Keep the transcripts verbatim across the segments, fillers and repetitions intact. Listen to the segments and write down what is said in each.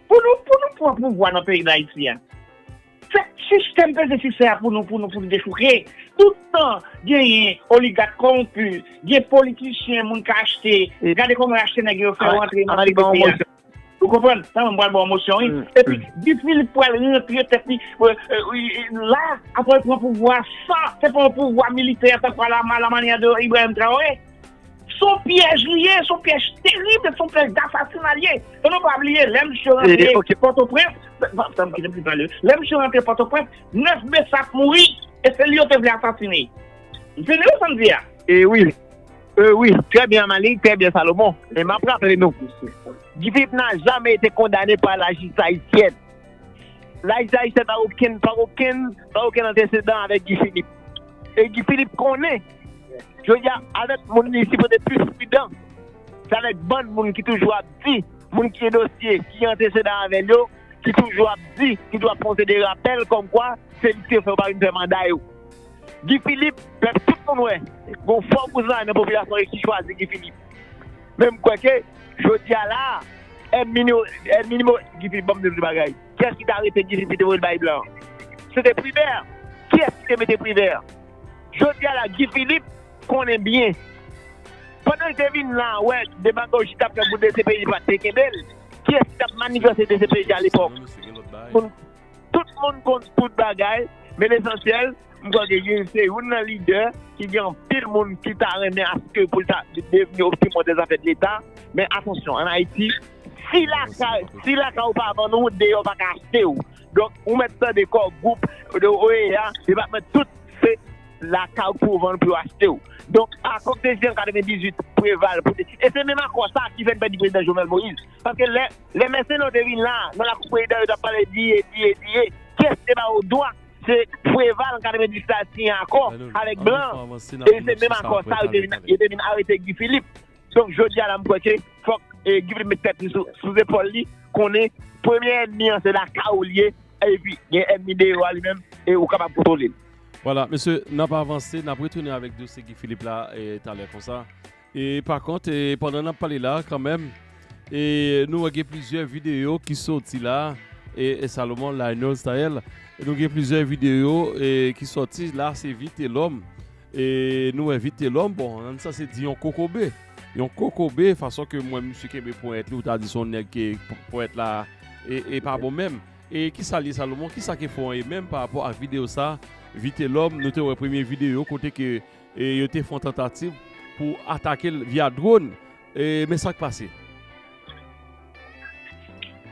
Pou nou, pou nou pran pouvwa nan peyi Dayiti a, fè sistèm peze sisè a pou nou, pou nou, pou nou dechouke. Tout tan genyen oligak kòwonpi, gen politisyen, moun ka achte, gade kòman yo achte nèg yo, fè yo rantre nan peyi a. Ou konprann? Sa mwen pral ba w mosyon, wi. Epi, Guy Philippe pral rantre tèt li, euh, euh, wi, la, apre l pran pouvwa, sa, se pa yon pouvwa militè, tankou a la, la manyè de Ibrahim Traoré. Se yon pyèj li ye, se yon pyèj terib, se yon pyèj dasasinay li ye. E nou pa bliye, lè misye rantre Pòtoprens, sa m kite m pale. Lè misye rantre Pòtoprens, nèf besap mouri, e se li yo te vle asasine. M fini wi sa m di a. E wi, e wi, trè byen Malik, trè byen Salomon. E m ap raple nou, Guy Philippe n'a jamais été condamné par la justice haïtienne. Lajistasyen pa okenn, pa okenn, pa okenn antesedan avèk Guy Philippe. E Guy Philippe konnen, jodi a, avèk moun li sipoze plis pridan, se avèk bann moun ki toujou ap di, moun ki gen dosye, ki gen antesedan avè l yo, ki toujou ap di, ki toujou ap pote de rapèl kòmkwa se li ki te fè yo pa vin fè manda yo. Guy Philippe, pèp tout moun wè, gon fò pousantaj nan popilasyon ki chwazi Guy Philippe. Men m kwè ke jodi a la, ènmi nimewo, ènmi nimewo, Guy Philippe, ban m di w yon bagay. Kiyès ki te arete Guy Philippe ki te voye l bay blan an? Se te Privert. Kiyès ki te mete Privert? Jodi a la, Guy Philippe konnen byen. Pandan l te vin la, wè, demagoji t ap fè pou D C P J pa t te kenbe l. Kiyès ki t ap manifeste D C P J a lepòk? Tout moun konn tout bagay, men lesansyèl, m kwè ke Guy se youn nan lidè ki gen anpil moun ki ta renmen aske pou l ta devni optimòl de zafè de Leta. Men atansyon, ann Ayiti, si lakay, si lakay ou pa vann ou, deyò pa ka achte w. Donk, ou mèt tande kò gwoup de O E A, depatman tout, se lakay ou pou vann pou yo achte w. Donk, akò k te siyen an katrevendizuit, Preval, pou te, e se menm akò sa a ki fè n pèdi prezidan Jovenel Moïse. Paske lè, lè mèsenè yo te vin la, nan lakou prezidan, yo t ap pale diye, diye, diye. Kiyès te ba yo dwa? Se Preval an katrevendizuit la siyen akò avèk blan an. E se menm akò sa a yo te vin, yo te vin arete Guy Philippe. Donk, jodi a la, m kwè ke fòk, e, Guy Philippe met tèt li sou, sou zepòl li, konnen premye ènmi an se lakay ou l ye, epi gen ènmi deyò a li menm, e ou kapab kontwole l. Vwala, mesye, n ap avanse, n ap retounen avèk dosye Guy Philippe la, e, talè konsa. E, pa kont, e, pandan n ap pale la, kanmenm, e, nou wè gen plizyè videyo ki soti la, e, e Salomon, Lionel, Staël, e nou gen plizyè videyo, e, ki soti la, se Vitelhomme. E nou wè Vitelhomme, bon, n sanse di yon kokobe. Yon kokobe, fason ke m wè misye kenbe ponyèt li, ou ta di se yon nèg ke p-, ponyèt la, e, e pa bon menm. E kisa l ye, Salomon? Kisa ke fè w ye menm pa rapò ak videyo sa? Vitelhomme, nou te wè premye videyo kote ke, e, yo te fè yon tantativ pou atake l via dwòn. E, men sa k pase.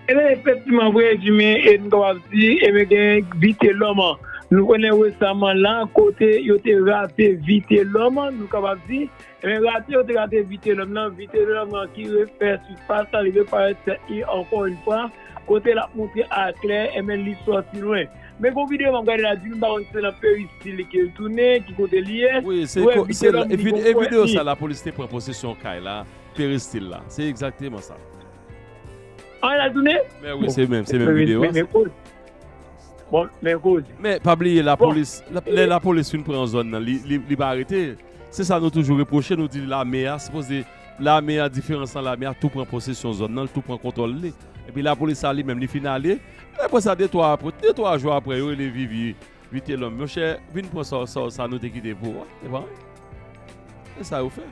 Ebyen, efektivman, vre, Jimmy, e nou kapab di, ebyen, gen Vitelhomme. Nou konnen resaman la, kote yo te rate Vitelhomme, nou kapab di, ebyen, rate yo te rate Vitelhomme nan, Vitelhomme nan ki refè sifas la, li reparèt tèt li ankò yon fwa, kote l ap montre aklè, ebyen, li sòti lwen. Men gon videyo m ap gade la, di m pa konn si se nan peristil li ke l tounen, ki kote li ye. Wi, se, e videyo sa lapolis te pran posesyon kay la, peristil la. Se egzakteman sa. An, l al tounen? Men wi, se menm, se menm videyo a. Men, men koze. Bon, men koze. Men pa bliye, lapolis, lè lapolis fin pran zòn nan, li, li, li pa rete. Se sa nou toujou repwoche, nou di lame a, sipoze, lame a, diferans lan, lame a tou pran posesyon zòn nan, li tou pran kontwòl li. Epi lapolis sa li menm, li fin ale. Apre sa, de twa, apre, de twa jou apre, yo rele Vivi, Vitelhomme. Monchè, vin pran sa, sa, sa nou te kite pou ou a. Se pa anyen. Se sa yo fè.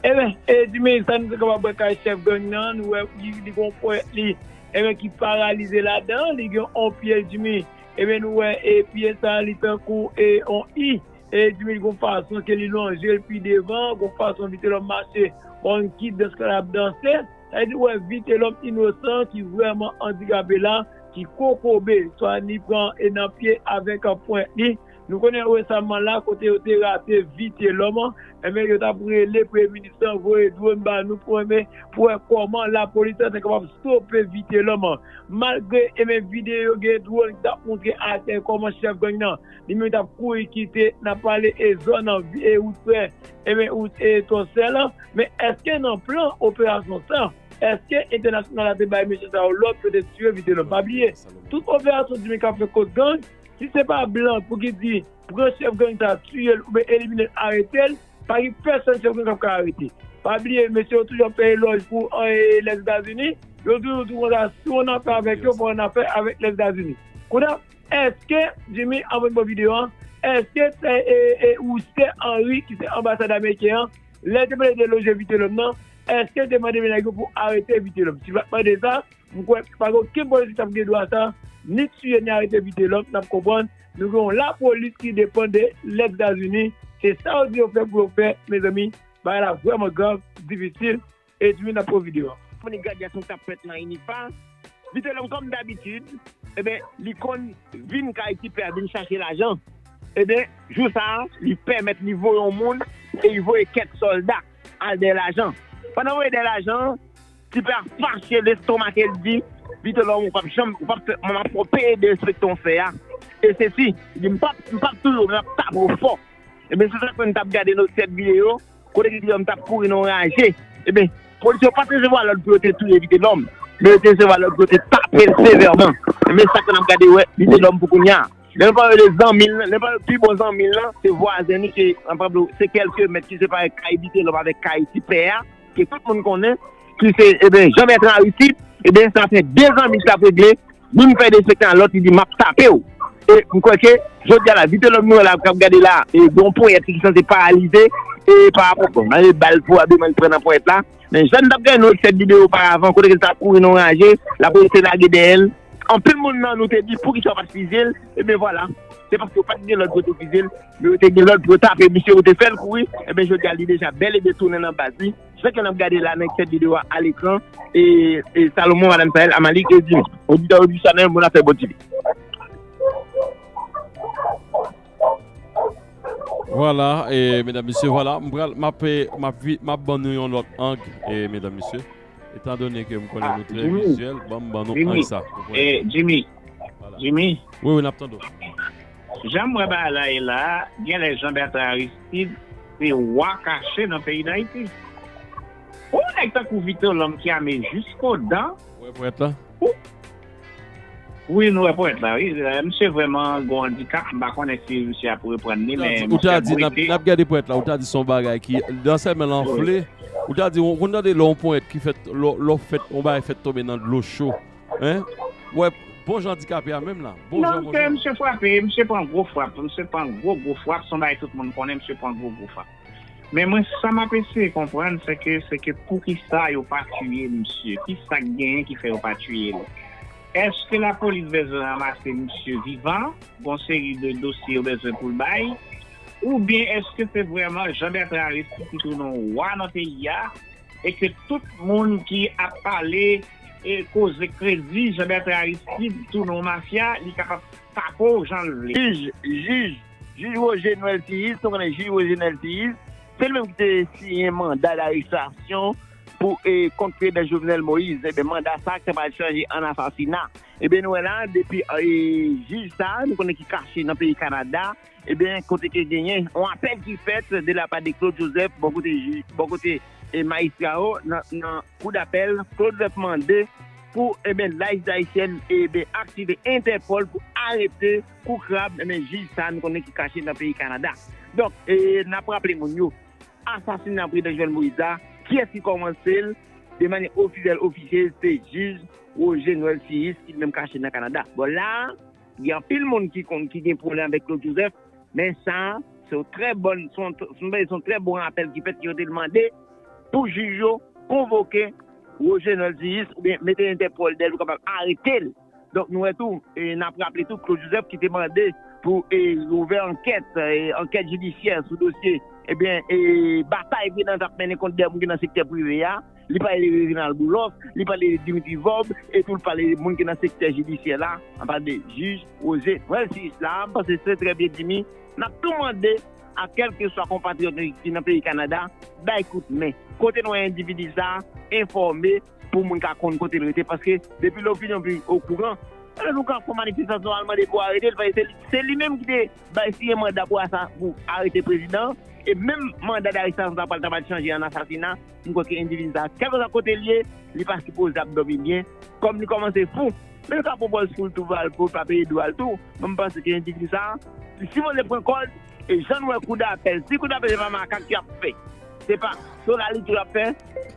Ebyen, e, Jimmy, sa nou te kapab wè kay chèf gang nan, nou wè li, li gon ponyèt li, ebyen, ki paralize ladan, li gen on pye l, Jimmy. Ebyen, nou wè, e, pye sa, li tankou, e, on I. E, Jimmy, gon fason ke li lonje l pi devan, gon fason Vitelhomme mache, on kidans ke l ap danse. Sa vle di, ou wè, Vitelhomme inosan ki vrèman andikape la, ki kokobe, swa li pran, e, nan pye avèk, e, ponyèt li, Nou konnen resaman la, kote yo te rate Vitelhomme, enben, yo t ap rele premye minis lan voye dwòn ba nou pou, enben, pou wè kòman lapolis lan te kapab stope Vitelhomme. Malgre, enben, videyo gen dwòn ki t ap montre atè kòman chèf gang nan, li menm t ap kouri kite, n ap pale e zòn nan, e wout frè, enben, wout e Tòsè lan. Men èske nan plan operasyon sa, èske entènasyonal la te bay mesye sa yo lòd pou yo te tire Vitelhomme? Pa bliye, tout operasyon Jimmy k ap fè kont gang, si se pa blan pou ki di, pran chèf gang sa, tiye l oubyen elimine l, arete l, Pa gen pèsonn se yo k ap ka arete. Pa bliye, mesye yo toujou ap fè elòj pou, eh, Lèzetazini. Yo toujou di konsa, si w annafè avèk yo, fò w annafè avèk Lèzetazini. Kounye a, èske, Jimmy, anvan n pran videyo an, èske se, e, e, ou se Henry ki se anbasad ameriken an, lè l te mande deloje Vitelhomme nan, èske l te mande nèg yo pou arete Vitelhomme? Si l pa t mande sa, m kwè pa gen okenn polis ki t ap gen dwa sa, ni tiye, ni arete Vitelhomme, n ap konprann. Nou gen yon lapolis ki depann de Lèzetazini. Se sa yo di yo fè pou yo fè, mezanmi. Bagay la vrèman grav, difisil, e di n ap pran videyo a. Pou n gade sa k ap fèt nan INIFA, Vitelhomme, kòm dabitid, eben, li konn vin kay Ti Pè a vin chache lajan. Eben, jou sa a, li pèmèt li voye yon moun e li voye kèk sòlda al dèyè lajan. Pandan voye dèyè lajan, Ti Pè a fache, lestomake, l di, Vitelhomme, ou p ap janm, ou p ap fè, m ap fè w peye derespekte w fè a. E sesi, li di, m p ap, m p ap touye w, men m ap tape w fò. Ebyen, se sa k fè m t ap gade nan sèt videyo, kote Vitelhomme t ap kouri nan yon raje. Ebyen, polisye yo pa t resevwa lòd pou yo te touye Vitelhomme, men yo te resevwa lòd pou yo te tape l sevèman. Ebyen, sa k fè n ap gade wè Vitelhomme pou kounye a. Lè nou pale de zanmi l, lè nou pale de pi bon zanmi l lan, se vwazen li ke, anpablo, se kèlke mèt ki separe kay Vitelhomme avèk kay Ti Pè a, ke tout moun konnen, ki se, ebyen, Jean Bertrand Aristide, ebyen, sa fè de zanmi ki t ap regle, youn fè derespekte a lòt, li di, "M ap tape w." E m kwè ke, jodi a la, Vitelhomme nou wè la, k ap gade la, e gen yon ponyèt ki sanse paralize, e pa rapò, bon, malgre bal pwobablman li pran nan ponyèt la, men jan n t ap gade nan sèt videyo oparavan, kote ke l t ap kouri nan yon raje, lapolis te lage dèyè l. Anpil moun nan nou te di, "Poukisa w pa t fize l?" Ebyen, vwala. Se paske yo pa t gen lòd pou yo te fize l, men yo te gen lòd pou yo tape misye, pou yo te fè l kouri. Ebyen, jodi a, li deja bèl e byen tounen nan baz li. Jan ke n ap gade la nan sèt videyo a, a lekran, e, e Salomon, Madanm Sahel, Amalik, e Jimmy. Oditè, oditris, nou, bon afè, bon T V. Vwala, e, medam, mesye, vwala, m pral, m ap, e, m ap vi-, m ap ban nou yon lòt ang, e, medam, mesye. Etandone ke m konnen nou trè vizyèl, ban m ban nou ang sa. Jimmy, e, Jimmy, Jimmy. Wi, wi, n ap tande w. Jan m wè bagay la ye la, genlè Jean Bertrand Aristide se wa kache nan peyi Dayiti. Yon nèg tankou Vitelhomme ki ame jiskodan. Ou wè ponyèt la? Wi, nou wè ponyèt la, wi. Misye vrèman gen yon andikap, m pa konnen si misye ap reprann li, men misye ap rete. N ap gade ponyèt la, ou ta di se yon bagay ki, nan sèmen l anfle, ou ta di, ou konn tande lè yon ponyèt ki fèt, lè, lè w fèt, yon bagay fèt tonbe nan dlo cho. Hein? Ou wè, bon jan andikape a menm la. Bon jan, bon jan. Non, misye frape, misye pran gwo frap, misye pran gwo, gwo frap, se yon bagay tout moun konnen, misye pran gwo, gwo frap. Men mwen, sa m ap eseye konprann, se ke, se ke poukisa yo pa tiye misye? Kisa k genyen ki fè yo pa tiye l? Èske lapolis bezwen ranmase misye vivan? Gon seri de dosye yo bezwen pou l bay? Oubyen èske se vrèman Jean Bertrand Aristide ki tounen yon wa nan peyi a? E ke tout moun ki ap pale e koze kredi Jean Bertrand Aristide tounen yon mafya, li kapab tape w jan l vle. Jij, jij, jij Roger Noël Thiis, nou konnen jij Roger Noël Thiis, se li menm ki te siyen manda darestasyon pou, e, kont prezidan Jovenel Moïse. Ebyen, manda sa a ki ta pral chanje an asasina. Ebyen, nou wè la, depi, e, jij sa a, nou konnen ki kache nan peyi Kanada, ebyen, kote ke genyen yon apèl ki fèt de la pa de Claude Joseph, bò kote jij, bò kote, e, majistra yo nan, nan kou dapèl, Claude Joseph mande pou, ebyen, Laïs Haïtienne, ebyen, aktive Interpol pou arete kou krab, ebyen, jij sa a nou konnen ki kache nan peyi Kanada. Donk, e, n ap raple moun yo, asasina prezidan Jovenel Moïse la, kiyès ki kòmanse l de manyè ofisyèl, ofisyèl, se jij Roger Noël Thiis ki li menm kache nan Kanada. Bon, la a, gen anpil moun ki konn, ki gen pwoblèm avèk Claude Joseph, men sa a, se yon trè bòn, se yon, se yon, se yon trè bon rapèl ki fèt, ki yo te mande pou jij yo konvoke Roger Noël Thiis oubyen mete Entèpòl dèyè l pou kapab arete l. Donk, nou wè tou, e n ap raple tou, Claude Joseph ki te mande pou, e, ouvè ankèt, e, ankèt jidisyè sou dosye, ebyen, e, batay prezidan t ap mennen kont de moun ki nan sektè prive a, li pale de Reginald Boulos, li pale de Dimitri Vorbe, e tou l pale de moun ki nan sektè jidisyè la, an pale de jij Roger Noël Thiis la, m panse se trè byen di mi, n ap tou mande a kèlkeswa konpatriyòt nou ki nan peyi Kanada, bay kout men. Kote nou wè endividi sa a, enfòme pou moun ka konn kote l rete, paske depi lopinyon piblik okouran, lè nou ka fè manifestasyon al mande pou arete l, paske se li, se li menm ki te bay siyen manda pou asa-, pou arete prezidan an, e menm manda darestasyon sa pral ta pral chanje an asasina, m kwè ke endividi sa, kèlkeswa kote l ye, li pa sipoze ap dòmi byen, kòm li kòmanse fou, men yo ka pran pòz fou l tou, pou l pa peye dwa l tou, men m panse ke endividi sa, li sipoze pran kòd, Jan nou wè koudapèl, si koudapèl se pa makak y ap fè, se pa totalite y ap fè,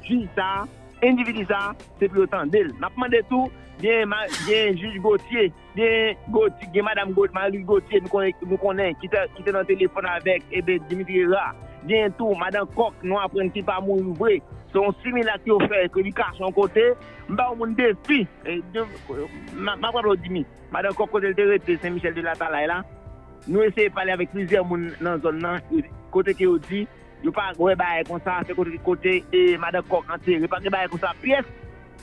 jij sa a, endividi sa a, se pou yo tande l. N ap mande tou, gen, ma- gen jij Gauthier, gen Gauthier, gen madanm Gauthier, Marie Gauthier, nou konnen, nou konnen ki te, ki te nan telefòn avèk, ebe, Dimitri Hérard. Gen tou madanm Kòk, nou aprann ki pa mouri vre. Se yon similak yo fè, ke li kache yon kote. M ba yon moun defi, e, de, m a- m ap raple w, Dimi, madanm Kòk kote l te rete, Sen Michèl de Latalay la. Nou eseye pale avèk plizyè moun nan zòn nan, kote ke yo di, yo pa wè bagay konsa, se kote, kote e madanm Kòk antere, pa gen bagay konsa pyès.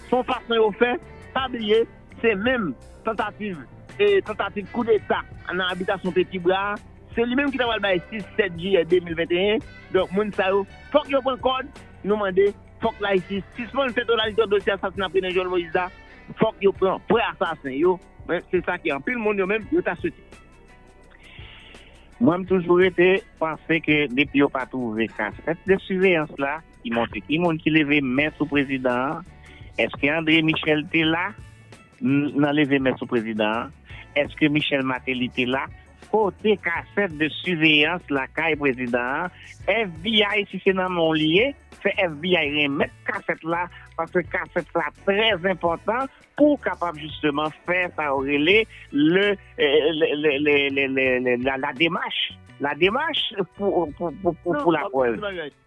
Se yon fason yo fè, pa bliye, se menm tantativ, e tantativ koudeta nan abitasyon Petibra, se li menm ki ta pral bay sis, sèt jiyè de mil venteyen. Donk, moun sa yo, fòk yo pran kòd, nou mande, fòk Layisi sispann fè totalite dosye asasina prezidan Jovenel Moïse la, fòk yo pran vrè asasen yo. Men, se sa ke anpil moun yo menm, yo ta swete. Mwen, m toujou rete panse ke depi yo pa twouve kasèt de siveyans la, ki montre ki moun ki leve men sou prezidan an, èske André Michel te la n- nan leve men sou prezidan an? Èske Michel Martelly te la? Kote kasèt de siveyans lakay prezidan an? F B I, si se nan men w li ye, fè F B I renmèt kasèt la, paske kasèt la trè enpòtan pou w kapab jisteman fè sa yo rele le, eh, le, le, le, le, le, le- la, la demach. La demach pou, pou, pou, pou, pou laprèv.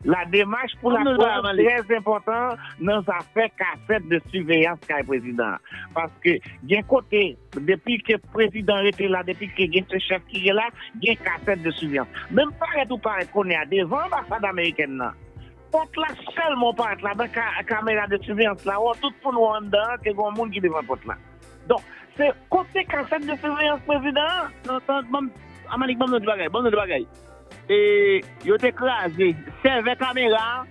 La demach pou laprèv trè enpòtan nan zafè kasèt de siveyans kay prezidan an. Paske gen kote, depi ke prezidan rete la, depi ke gen se chèf ki gen la, gen kasèt de siveyans. Menm parèt ou parèt kounye a devan anbasad amerikèn nan. Pòt la sèlman w parèt ladan ka, kamera de siveyans la, wè tout moun wè anndan an, ke gen yon moun ki devan pòt la. Donk, se kote kasèt de siveyans prezidan an? Non, non, ban m, Amalik, ban m di bagay, ban m di bagay. E, yo te kraze sèvè kamera a,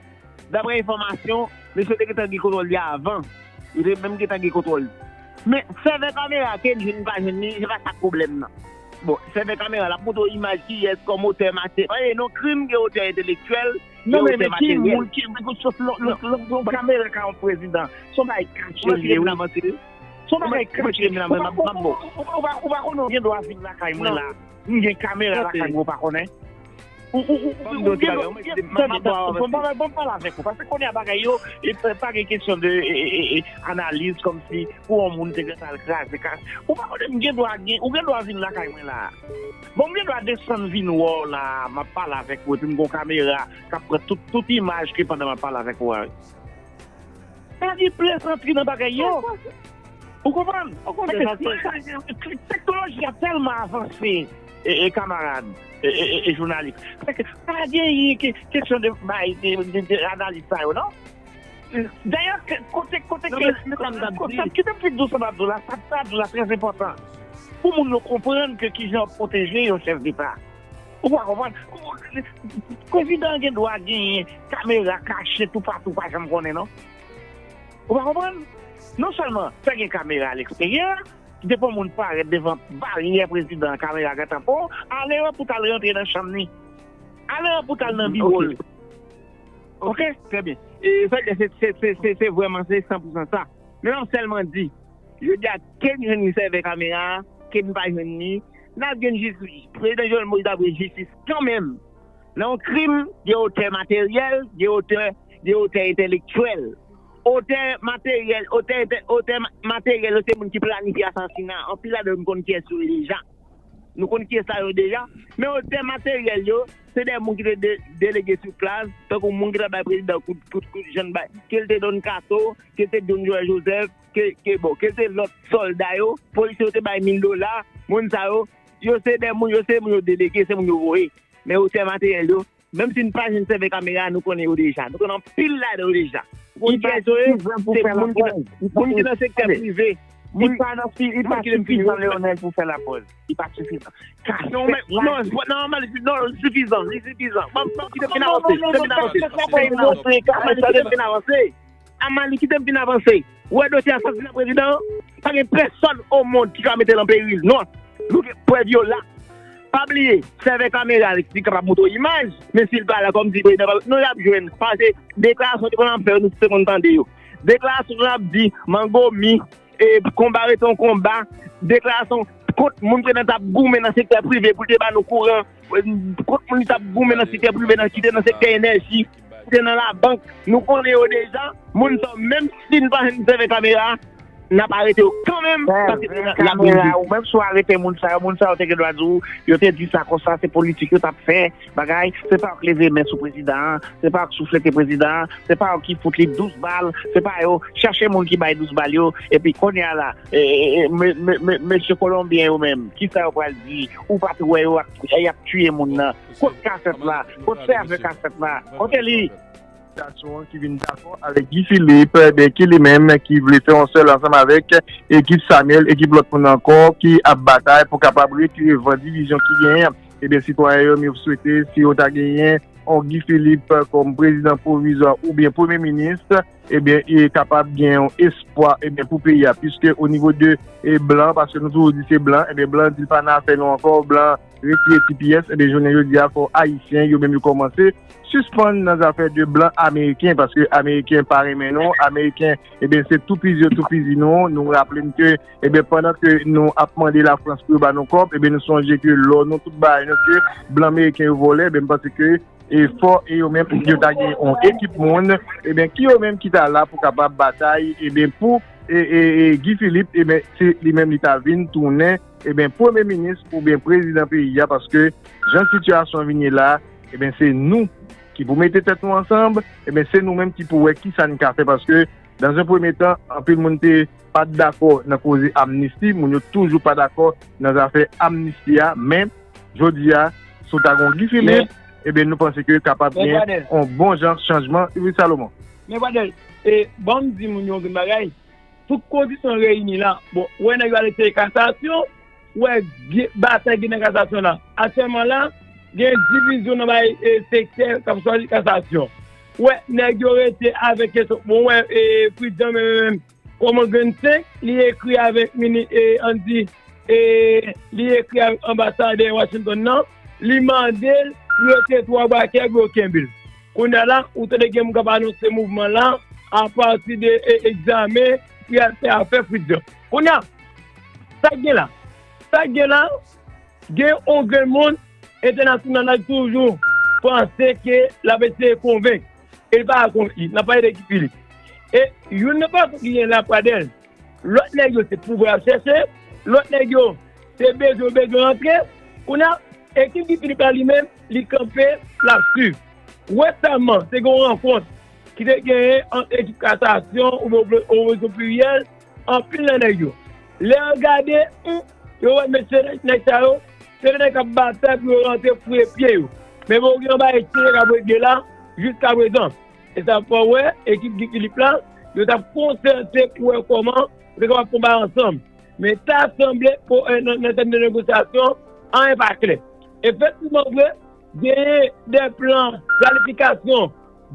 daprè enfòmasyon, mesye te gentan gen kontwòl li avan. Yo te menm gentan gen kontwòl li. Men, sèvè kamera, ke n jwenn, pa jwenn li, se pa sa k pwoblèm nan. Bon, sèvè kamera, l ap montre w imaj kiyès kòm otè mate-, e, non krim gen otè entelektyèl, gen Non, men, otè men ki materyèl. Moun ki, ki, ki, lò, lò, lò, lò, kamera ka yon prezidan. Se yon bagay kache li ye, wi. Se yon bagay kache. Ou pa, ou pa, ou pa, ou pa, ou pa konnen w gen dwa vin lakay mwen la. M gen kamera lakay mwen, ou pa konnen. Ou, ou, ou, ou, ou gen dwa, tande, tande, bon, bon, bon, pale avèk ou. Paske kounye a bagay yo, e, pa, pa gen kesyon de, e, e, e, e, analiz kòmsi pou yon moun te gentan al kraze kay. Ou pa konnen m gen dwa gen, ou gen dwa vin lakay mwen la. Bon, m gen dwa desann vin wè w la, m ap pale avèk ou, epi m gen yon kamera k ap pran tout, tout imaj ke pandan m ap pale avèk ou a. Pa gen plezantri nan bagay yo. Ou konprann? Teknoloji a tèlman avanse, e, e, kamarad, e, e, e, e, jounalis. Pa genyen ke, kesyon de, bay, de, de, de analiz sa yo, non? Dayè, ke- kote, kote ke, kote, kite m fin di w sa m ap di w la, sa m ap di w la trè enpòtan. Pou moun yo konprann ke kijan yo pwoteje yon chèf deta. Ou pa konprann? Prezidan an gen dwa genyen kamera kache toupatou, pa janm konnen, non. Ou pa konprann? Non sèlman, fè gen kamera a leksteryè, depi yon moun parèt devan baryè prezidan an, kamera gentan pran w, ale pou t al rantre nan chanm li. Ale pou t al nan biwo l. Ok, trè byen. E, sa vle di, se, se, se, se, se vrèman, se san pou san sa. Men m ap sèlman di, jodi a, ke n jwenn li sèvè kamera a, ke n pa jwenn li, n ap jwenn jistis. Prezidan Jovenel Moïse ap jwenn jistis kanmenm. Nan yon krim, gen otè materyèl, gen otè, gen otè entelektyèl. Otè materyèl, otè ente-, otè ma- materyèl yo se moun ki planifye asasina. Anpil ladan yo nou konn kiyès yo ye deja. Nou konn kiyès sa yo deja. Men otè materyèl yo, se de moun ki te de- delege sou plas, tankou moun ki t ap bay prezidan kout, kout, kout, jan bay, ke l te Don Kato, ke l te Don Joel Joseph, ke, ke, bon, ke l te lòt sòlda yo, polisye yo te bay mil dola, moun sa yo, yo se de moun, yo se moun yo delege, se moun yo voye. Men otè materyèl yo, menm si n pa jwenn sèvè kamera, nou konnen yo deja. Nou konnen anpil ladan yo deja. Ou konn kiyès yo ye? Se moun ki nan, moun ki nan sektè prive. Li pa nan fi, li pa sifizan, Leonel, pou fè laprèv. Li pa sifizan. Non, men, non, non, Malik, non, li sifizan, li sifizan. Ban m, ban m kite m fin avanse, kite m fin avanse, kite m fin avanse. Amali, kite m fin avanse. Ou wè dosye asasina prezidan an? Pa gen pèsòn o mond ki ka mete l an peril. Non. Nou gen prèv yo la. Pa bliye, sèvè kamera li kapab montre w imaj, men si l pa la kòmsi prezidan pa, non, y ap jwenn. Paske deklarasyon te konn ap fè yo, nou te konn tande yo. Deklarasyon te konn ap di, Mangomi, e, konba rete yon konba, deklarasyon, kont moun prezidan t ap goumen nan sektè prive pou l te ba nou kouran, kont moun li t ap goumen nan sektè prive nan ki te nan sektè enèji, ki te nan labank. Nou konnen yo deja, moun sa yo, menm si n pa janm sèvi kamera, n ap arete yo kanmenm, paske se nan labank. Ou menm si w arete moun sa yo, moun sa yo te gen dwa di w, yo te di sa konsa, se politik yo t ap fè bagay, se pa yo k leve men sou prezidan an, se pa yo k souflete prezidan an, se pa yo ki fout li douz bal, se pa yo, chèche moun ki bay douz bal yo, epi kounye a la, e, e, e, me- me- me- mesye kolonbyen yo menm, kisa yo pral di? Ou pa t wè yo ap, y ap tiye moun nan? Kot kasèt la? Kot sèvè kasèt la? Kote li? Sitiyasyon an ki vin dakò avèk Guy Philippe, ben, ki li menm ki vle fè yon sèl ansanm avèk ekip Samuel, ekip lòt moun ankò ki ap batay pou kapab retire van divizyon ki genyen. Ebyen, sitwayen yo, m yo swete, si yo ta genyen yon Guy Philippe kòm prezidan pwovizwa oubyen premye minis, ebyen, e kapab gen yon espwa, ebyen, pou peyi a, piske o nivo de, e, blan, paske nou toujou di se blan, ebyen, blan di l pa nan afè nou ankò, blan retire T P S, ebyen, jounen jodi a, fò Ayisyen, yo menm, yo kòmanse sispann nan zafè de blan ameriken, paske ameriken pa renmen nou, ameriken, ebyen, se toupizi yo toupizi nou. Nou raple n ke, ebyen, pandan ke nou ap mande Lafrans pou yo ba nou kòb, ebyen, nou sonje ke lò nou, tout bagay nou ke blan ameriken yo vòlè, ebyen, m panse ke e fò e yo menm yo ta gen yon ekip moun, ebyen, ki yo menm ki ta la pou kapab batay, ebyen, pou, e, e, e Guy Philippe, ebyen, se li menm li ta vin tounen, ebyen, premye minis oubyen prezidan peyi a, paske jan sitiyasyon an vin ye la, ebyen, se nou ki pou mete tèt nou ansanm, ebyen, se nou menm ki pou wè kisa n ka fè, paske, dans un premier temps, anpil moun te pa t dakò nan koze amnisti, moun yo toujou pa dakò nan zafè amnisti a, men, jodi a, si w ta gen yon Guy Philippe, ebyen, nou panse ke kapab gen yon bon jan chanjman. Wi, Salomon. Men, Pradèl, e, ban m di moun yo yon grenn bagay. Tout kondisyon reyini la, bon, ou wè nèg yo al eseye kasasyon, ou wè gen, batay gen nan kasasyon la. Aktyèlman la, gen divizyon nan bay, e, sektè k ap chwazi kasasyon. Ou wè nèg yo rete avèk kesyon, bon, ou wè, e, Fritz Jean menm, menm, kòman grenn senk, li ekri avèk mini, e, ann di, e, li ekri avèk anbasadè Washington nan, li mande l pou yo te twò brakè pou yo kenbe l. Kounye a la, ou tande gen moun k ap anonse mouvman la apati de, e, egzamen pou y al fè afè Fritz Jean. Kounye a, sa k gen la? Sa k gen la, gen yon grenn moun entènasyonal la toujou panse ke l ap eseye konvenk. E l pa ka konvenk li. N ap pale de Guy Philippe. E youn nan fason ki gen la, Pradèl, lòt nèg yo se pouvwa y ap chèche, lòt nèg yo se bezwen yo bezwen rantre. Kounye a, ekip Guy Philippe la li menm, li kanpe, l ap swiv. Resaman, te gen yon rankont ki te genyen ant ekip kasasyon, oubyen opozisyon pliryèl, anpil nan nèg yo. Lè yo gade, hmm, yo wè mesye nèg sa yo, se de nèg k ap batay pou yo rantre foure pye yo. Men bon, gen yon bagay serye k ap regle la, jiskaprezan. E sa fè w wè, ekip Guy Philippe la, yo t ap konsète pou wè kòman yo te kapab fè yon bagay ansanm. Men ta sanble, pou, e, nan, nan tèm de negosyasyon, anyen pa klè. Efektivman vre, genyen de plan planifikasyon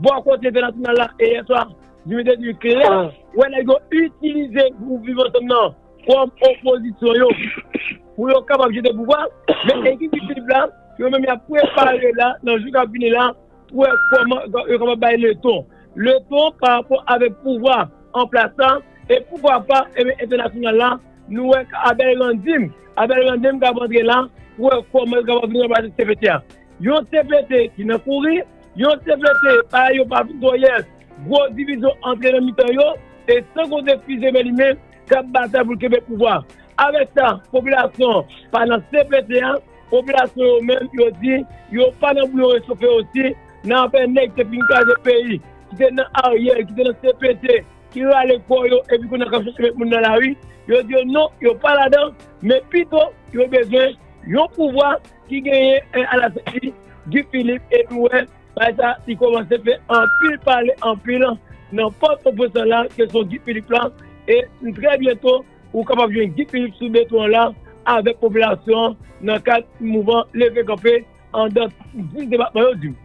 bò kote entènasyonal la, e yè swa, Jimmy te di klè, wè nèg yo itilize gwoup Viv Ansanm nan kòm opozisyon yo, pou yo kapab jete pouvwa, men ekip Guy Philippe la, yo menm y ap prepare la, nan jou k ap vini la, pou wè kòman yo kapab bay leton. Leton pa rapò avèk pouvwa an plas la, e poukwa pa, ebyen, entènasyonal la, nou wè Abel Randim, Abel Randim k ap antre la, pou wè kòman yo kapab vin ranplase C P T a. Yon C P T ki nan kouri, yon C P T pa yo pa vin twò yès, gwo divizyon antre nan mitan yo, e san konte Fils Aimé li menm k ap batay pou l kenbe pouvwa. Avèk sa, popilasyon an pa nan C P T a, popilasyon yo menm, yo di, yo pa nan pou yo rechofe yo osi, nan afè nèg ki te fin kraze peyi, ki te nan Ariel, ki te nan C P T, ki rale kò yo, epi kounye a k ap chèche met moun nan lari, yo di yo non, yo pa ladan, men pito, yo bezwen yon pouvwa ki genyen, e, alatèt li, Guy Philippe, epi wè, bagay sa, li kòmanse fè anpil pale, anpil nan Pòtoprens la, kesyon Guy Philippe la, e trè byento, ou kapab jwenn Guy Philippe sou beton an la, avèk popilasyon an, nan kad mouvman leve kanpe, anndan dis depatman yo, di m.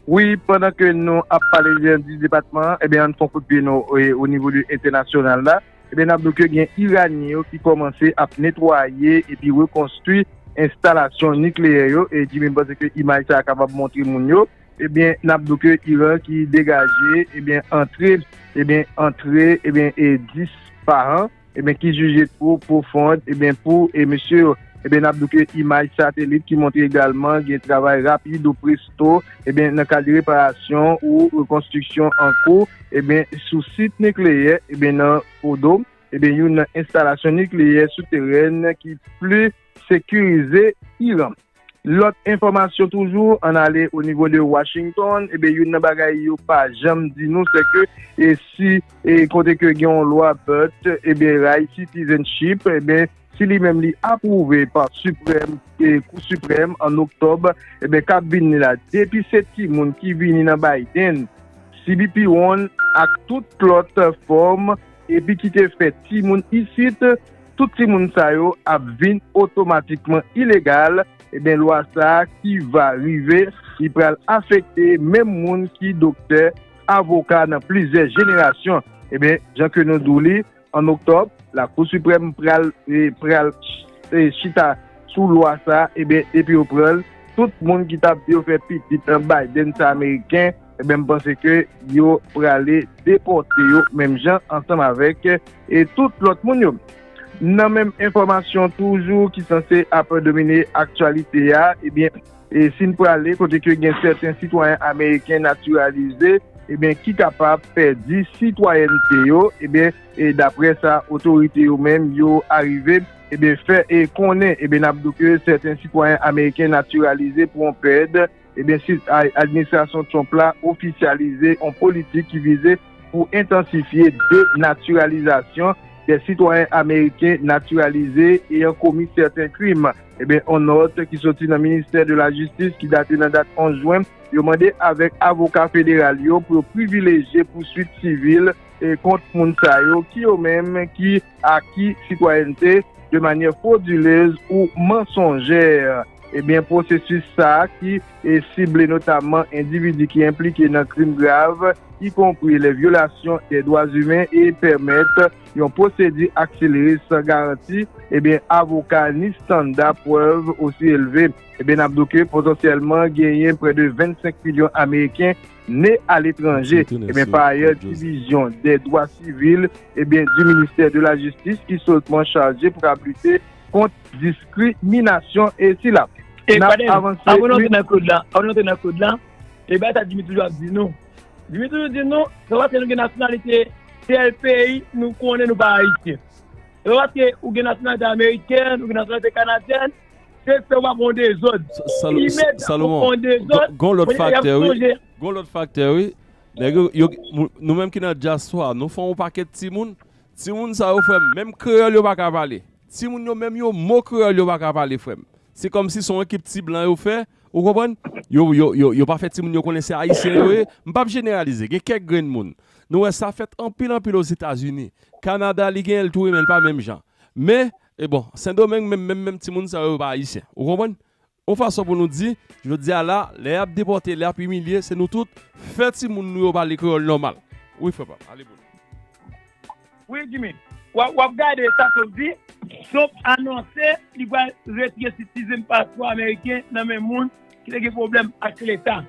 Wi, pandan ke nou ap pale de dis depatman an, ebyen, ann fè yon kout pye nou, e, o nivo de entènasyonal la. Ebyen, n ap di w ke gen Iranyen yo ki kòmanse ap netwaye epi rekonstwi enstalasyon nikleyè yo. E Jimmy, m panse ke imaj sa a kapab montre moun yo. Ebyen, n ap di w ke Iran ki degaje, ebyen, antre, ebyen, antre, ebyen, e dis pa an. ebyen, ki jije two pwofond, ebyen, pou, e, mesye yo. Ebyen, n ap di ke imaj satelit ki montre egalman gen travay rapid ou presto, ebyen, nan kad reparasyon ou rekonstriksyon an kou, ebyen, sou sit nikleyè, ebyen, nan Fordo, ebyen, youn nan enstalasyon nikleyè souterèn ki pli sekirize Iran. Lòt enfòmasyon toujou, ann ale o nivo de Washington, ebyen, youn nan bagay yo pa janm di nou, se ke, e si, e kote ke gen yon lwa BURT, ebyen, Right Citizenship, ebyen, si li menm li apwouve pa Siprèm, e Kou Siprèm an oktòb, ebyen, k ap vini la, depi se timoun ki vini nan Biden, C B P one ak tout lòt fòm, epi ki te fè timoun isit, tout timoun sa yo ap vin otomatikman ilegal. Ebyen, lwa sa a ki va rive, li pral afekte menm moun ki doktè, avoka nan plizyè jenerasyon. Ebyen, jan ke nou di w li, an oktòb, Lakou Siprèm pral, e, pral, e, chita sou lwa sa a, ebyen, epi yo pran l, tout moun ki t ap di yo fè pitit nan Biden sa ameriken, ebyen, m panse ke yo prale depòte yo menm jan ansanm avèk, e, tout lòt moun yo. Nan menm enfòmasyon toujou ki sanse ap domine aktyalite a, ebyen, e si n prale kote ke gen sèten sitwayen ameriken natiralize, ebyen, ki kapab pèdi sitwayènte yo, ebyen, e daprè sa otorite yo menm yo arive, ebyen, fè e konnen, ebyen, n ap di ke sèten sitwayen ameriken natiralize pran pèd, ebyen, si a- administrasyon Trump la ofisyalize yon politik ki vize pou entansifye denatiralizasyon de sitwayen ameriken natiralize eyan komi sèten krim. Ebyen, yon nòt ki soti nan ministè de la jistis ki date nan dat onz jwen, yo mande avèk avoka federal yo pou yo privilejye pouswit sivil e kont moun sa yo ki yo menm ki aki sitwayènte de manyè fodilez ou mansonjè. Ebyen, pwosesis sa a ki e sible notamman endividi ki enplike nan krim grav, ikonpri lè vyolasyon dè dwa imen, e pèmèt yon pwosedi akselere san garanti, ebyen, avoka ni standa prèv osi elve. Ebyen, n ap di ke potansyèlman genyen prè de vennsenk milyon Ameriken ne aletranje. Ebyen, pa ayè, divizyon dè dwa sivil, ebyen, di ministè de la jistis ki sotman chaje pou kab lite kont diskriminasyon e sila. E n ap avanse, avan nou antre nan kod la, avan nou antre nan kod la, e bagay sa Jimmy toujou ap di nou. Jimmy toujou di nou, se paske nou gen nasyonalite tèl peyi, nou konnen nou pa ayisyen. Se pa paske ou gen nasyonalite amerikèn, ou gen nasyonalite kanadyèn, se fè w pa gon dezòd. Imèdya ou fè yon dezòd, gon lòt faktè, wi. Gon lòt faktè, wi. Nèg yo, yo, nou menm ki nan dyaspora, nou fè yon pakèt timoun. Timoun sa yo, frè m, menm kreyòl yo pa ka pale. Timoun yo menm yo, mo kreyòl yo pa ka pale, frè m. Se kòmsi se yon ekip ti blan yo fè, ou konprann? Yo, yo, yo, yo pa fè timoun yo konnen se ayisyen yo ye. M p ap jeneralize, gen kèk grenn moun. Nou wè sa fèt anpil, anpil Ozetazini. Kanada, li genyen l tou, men l pa menm jan. Men, e bon, Sendomeng, menm, menm, menm timoun sa yo, yo pa ayisyen. Ou konprann? Yon fason pou nou di, jodi a la, lè y ap depòte, lè y ap imilye, se nou tout, fè timoun nou yo pale kreyòl nòmal. Wi, frè pa m, ale pou nou. Wi, Jimmy. W ap, w ap gade sa Trump di. Trump anonse li pral retire citizen paspò ameriken nan men moun ki te gen pwoblèm ak Leta.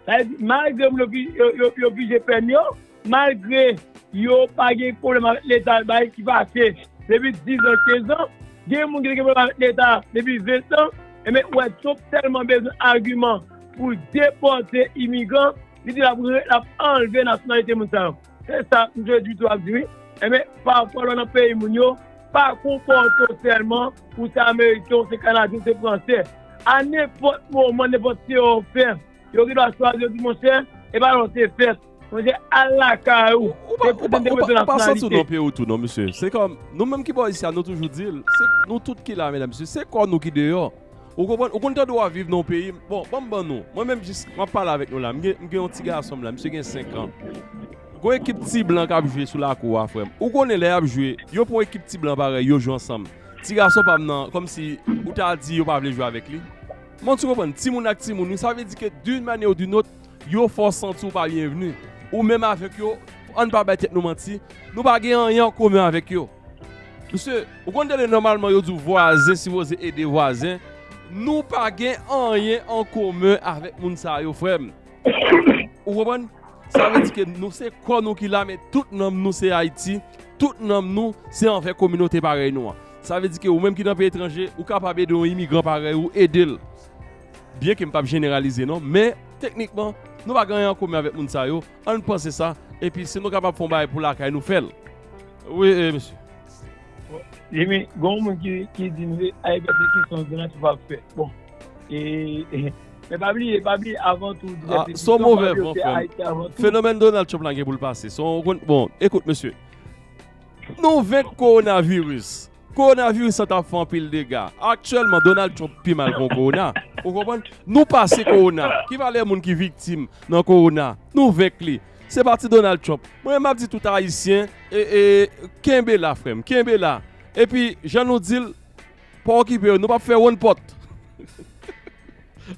Sa vle di, malgre moun yo vi-, yo, yo, yo vije pèn yo, malgre yo pa gen pwoblèm avèk Leta, bagay ki pase depi diz an, kenz an, gen moun ki te gen pwoblèm avèk Leta depi ven an, enben, w wè Trump tèlman bezwen agiman pou depòte imigran, li di l ap re-, l ap anlve nasyonalite moun sa yo. Se sa, m te di tou ap di wi. Enben, pafwa lè w nan peyi moun yo, pa konpòte w sèlman ou se ameriken, ou se kanadyen, ou se fransè. A nenpòt moman, nenpòt se yo fè, yo gen dwa chwazi, yo di, monchè, e pa lè w te fèt. Monchè, al lakay ou. Ou pa, ou pa, ou pa, ou pa santi w nan peyi w tou non, mesye. Se kòm, nou menm ki bò isi a, nou toujou di l, se nou tout ki la, medam, mesye. Se kò nou ki deyò. Ou konprann? Ou konn tande w ap viv nan yon peyi. Bon, ban m ban nou. Mwen menm jis, m ap pale avèk nou la. M gen, m gen yon ti gason m la. Misye gen senk an. Gon ekip ti blan k ap jwe sou lakou a, frè m. Ou konnen lè y ap jwe, yo pran ekip ti blan parèy, yo jwe ansanm. Ti gason pa m nan, kòmsi ou ta di yo pa vle jwe avèk li. Mwen, ou konprann? Timoun ak timoun, wi. Sa vle di ke d'une manière ou d'une autre, yo fè w santi w pa byenvni. Ou menm avèk yo, ann pa bay tèt nou manti, nou pa gen anyen an komen avèk yo. Mesye, ou konn tande nòmalman yo di w vwazen sipoze ede vwazen. Nou pa gen anyen an komen avèk moun sa yo, frè m. Ou konprann? Sa vle di ke nou se kò nou ki la, men tout nanm nou se Ayiti, tout nanm nou se anvè kominote parèy nou an. Sa vle di ke ou menm ki nan peyi etranje, ou kapab ede yon imigran parèy ou, ede l. Byen ke m p ap jeneralize non, men teknikman, nou pa gen anyen an komen avèk moun sa yo. Ann panse sa, epi si nou kapab fè yon bagay pou lakay nou, fè l. Wi, e, mesye. Jimmy, gen yon moun ki, ki di m se Ayiti se kesyon de nati pa fè. Bon. E, e, men pa bliye, pa bliye, avan tou, Ah, se yon move van, frè m. Fenomèn Donald Trump la gen pou l pase. Se yon, bon, ekout, mesye. Nou venk kowonaviris. Kowonaviris la t ap fè anpil dega. Aktyèlman, Donald Trump pi mal kon kowona. Ou konprann? Nou pase kowona. Ki valè moun ki viktim nan kowona? Nou venk li. Se pa ti Donald Trump. Mwen, m ap di tout Ayisyen, e, e, kenbe la, frè m. Kenbe la. Epi, jan nou di l, pa okipe yo. Nou p ap fè wonn pòt.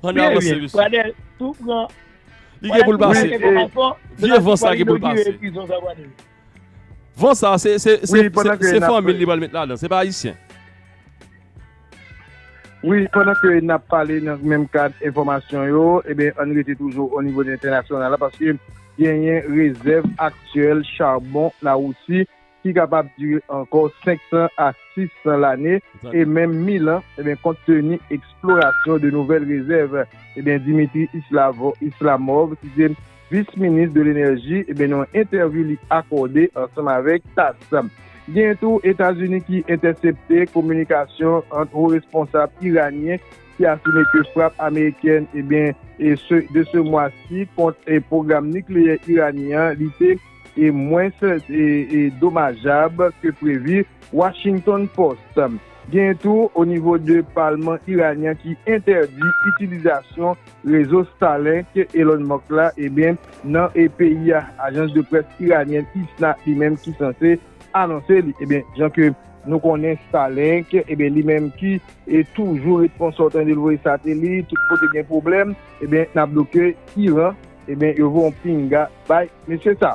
Ann avanse, mesye. Li gen pou l pase. Vye van sa gen pou l pase. Van sa, se, se, se, se, se fanmi l li pral met ladan, se pa Ayisyen. Wi, pandan ke n ap pale nan menm kad enfòmasyon yo, ebyen, ann rete toujou o nivo entènasyonal la, paske genyen rezèv aktyèl chabon Lawousi ki kapab dire ankò senk san a sis san lane, e menm mil an, ebyen, kont teni eksplorasyon de nouvèl rezèv. Ebyen, Dimitri Islavo-, Islamov, ki se vis minis de lenèji, ebyen, nan yon entèvyou li akòde ansanm avèk TASS. Gen tou Etazini ki entèsepte kominikasyon ant wo responsab iranyen ki afime ke frap amerikèn, ebyen, e se, de se mwa si kont e pwogram nikleyè iranyen an, li te e mwens e, e domajab ke previ, Washington Post. Gen tou o nivo de palman iranyen ki entèdi itilizasyon rezo Starlink Elon Musk la, ebyen, nan e peyi a. Ajans de près iranyen ISNA li menm ki sanse anonse li. Ebyen, jan ke nou konnen Starlink, ebyen, li menm ki e toujou ret pran sa w tande l voye satelit, tout kote gen pwoblèm, ebyen, n ap di w ke Iran, ebyen, yo voye yon pinga bay mesye sa.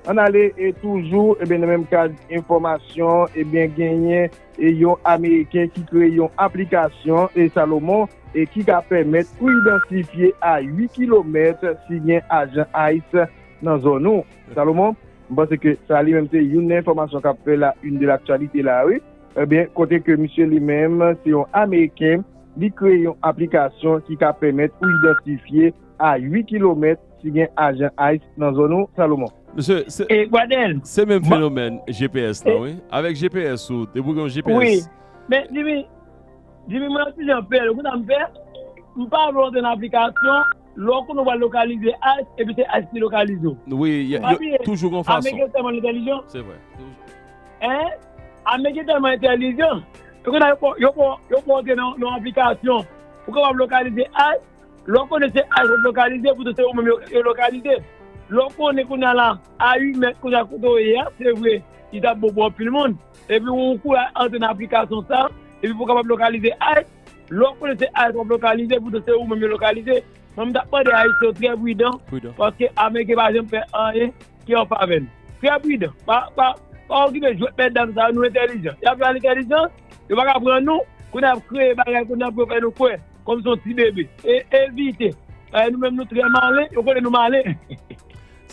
Ann ale e toujou, ebyen, nan menm kad enfòmasyon, ebyen, genyen e yon Ameriken ki kreye yon aplikasyon, e Salomon, e ki ka pèmèt ou idantifye a uit kilomèt si gen ajan ICE nan zòn ou. Salomon, m panse ke sa li menm se youn nan enfòmasyon k ap fè la une de l'actualité la, wi. Ebyen, kote ke misye li menm, se yon Ameriken, li kreye yon aplikasyon ki ka pèmèt ou idantifye a uit kilomèt si gen ajan ICE nan zòn ou, Salomon. Mesye, se, se menm fenomèn GPS lan, wi. Avèk GPS ou, depi w gen yon GPS. Wi. Men, Jimmy, Jimmy, mwen yon ti jan pè, ou konn sa m fè? M pa vle antre nan aplikasyon, lè w konnen w pral lokalize ICE, epi se ICE ki lokalize w. Wi, yo toujou gen yon fason. Ameriken tèlman entèlijan. Se vre. Hein? Ameriken tèlman entèlijan. Yo konn yo pran, yo pran, yo pran antre nan, nan aplikasyon. Ou kapab lokalize ICE, lè w konnen se ICE w ap lokalize, poutan se ou menm yo, yo lokalize. Lè w konnen kounye a la, a uit mèt kounye a kote w ye a, se vre, li t ap bon pou anpil moun. Epi ou kouri antre nan aplikasyon sa, epi pou w kapab lokalize ICE, lè w konnen se ICE w ap lokalize, poutan se ou menm yo lokalize. Mwen, m t ap mande Ayisyen yo trè pridan, paske Ameriken pa janm fè anyen ki an favè n. Trè pridan. Pa, pa, pa okipe jwèt mètdam sa yo, nou entèlijan. Y ap jwe a lentèlijans, yo pa ka pran nou, kounye a y ap kreye bagay, kounye a pou yo fè nou kwè, kòm se yon ti bebe. E, evite. Paske nou menm nou trè malen, yo konnen nou malen.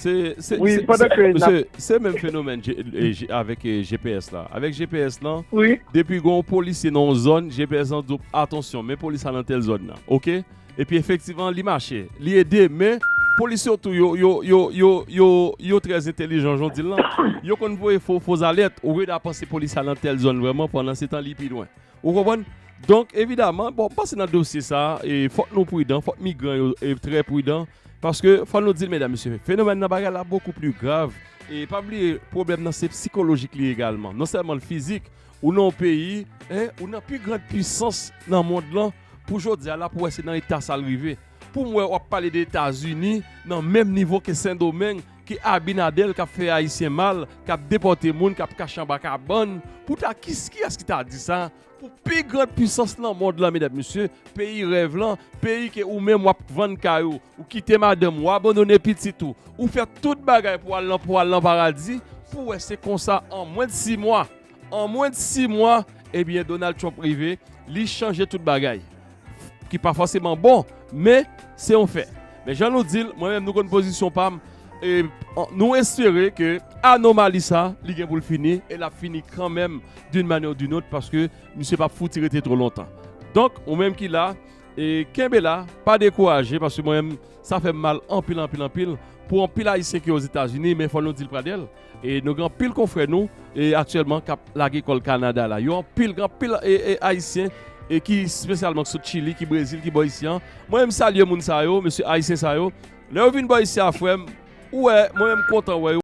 Se, se, Wi, se, pandan se, ke n ap se, se menm fenomèn G- e, G- avèk e, GPS la. Avèk GPS lan, Wi. Depi gen yon polisye nan yon zòn, GPS lan di w, atansyon, men polis la nan tèl zòn nan. Oke? Epi efektivman, li mache. Li ede, men polis yo tou, yo, yo, yo, yo, yo, yo trè entèlijan, jan w di l lan. Yo konn voye fo, fo zalèt, olye de panse polis la nan tèl zòn vrèman, pandan se tan li pi lwen. Ou konprann? Donk, evidaman, bon, m panse nan dosye sa, e, fòk nou pridan, fòk migran yo e, trè pridan, paske, fòk nou di l, medam, mesye, fenomèn nan bagay la bokou pli grav. E pa bliye, pwoblèm nan se sikolojik li egalman, non sèlman l fizik. Ou nan yon peyi, en, ou nan pi grand pwisans nan mond lan, pou jodi a la, pou wè se nan eta sa l rive. Pou m wè w ap pale de Etazini nan menm nivo ke Sendomeng, ke Abinader k ap fè Ayisyen mal, k ap depòte moun, k ap kache anba kabann. Poutan, kis, kiyès ki ta di sa? Pou pi grand pwisans nan mond lan, medam, mesye, peyi rèv lan, peyi ke ou menm w ap vann kay ou, ou kite madanm ou, abandone pitit ou, ou fè tout bagay pou al nan, pou al nan paradi, pou wè se konsa an mwens sis mwa, an mwens sis mwa, ebyen, Donald Trump rive, li chanje tout bagay. Ki pa fòseman bon, men se yon fè. Men jan nou di l, mwen menm nou konn pozisyon pa m, e, nou espere ke anomali sa, li gen pou l fini, e l ap fini kanmenm d'une manière ou d'une autre, paske misye p ap fouti rete twò lontan. Donk, ou menm ki la, e kenbe la, pa dekouraje, paske mwen menm, sa fè m mal anpil, anpil, anpil, pou anpil Ayisyen ki Ozetazini, men fò nou di l pradèl. E nou gen anpil konfrè nou, e aktyèlman, k ap lage kò l Kanada la. Yo anpil, gen anpil, e, e, Ayisyen, e ki espesyalman ki sot Chili, ki Brezil, ki bò isi an. Mwen menm salye moun sa yo, mesye Ayisyen sa yo. Lè yo vin bò isi a, frè m, ou wè, mwen menm kontan wè yo.